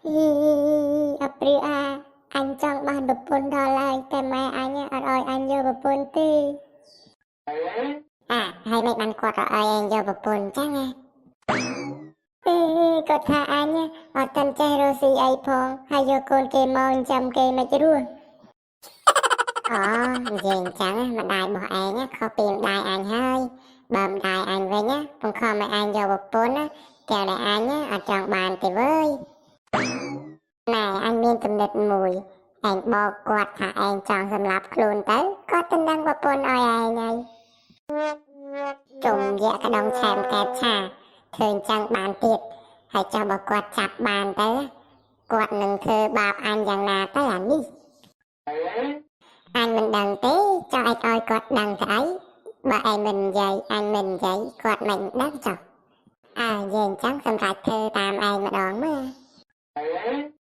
អីអព្រាអាអញចង់បានប្រពន្ធដល់ហើយតែម៉ែអញអត់ឲ្យអញយកប្រពន្ធទេអាហើយមិនបានគាត់ឲ្យឯងយកប្រពន្ធចឹងណាអេគាត់ថាអញអត់ទាន់ចេះរកស៊ីអីផងហើយយកកូនគេមកចាំគេមិនរស់អូនិយាយអញ្ចឹងម្ដាយរបស់ឯងខុសពីម្ដាយអញហើយបើម្ដាយអញវិញបង្ខំឲ្យអញយកប្រពន្ធណាកែវដែលអញអត់ចង់បានទេវើយណែអញមានចំណិតមួយឯងបកគាត់ថាឯងចង់សម្លាប់ខ្លួនទៅគាត់ទៅនឹងប្រពន្ធឲ្យឯងហើយជុំយៈក្ដងឆែមកែបឆាធ្វើអញ្ចឹងបានទៀតហើយចុះបើគាត់ចាប់បានទៅគាត់នឹងធ្វើបាបអញយ៉ាងណាទៅអានេះអញមិនដឹងទេចង់ឲ្យគាត់ដឹងទៅអីបើឯងមិននិយាយអញមិននិយាយគាត់មិនដឹងចុះអើនិយាយអញ្ចឹងសម្រាប់ធ្វើតាមឯងម្ដងមើល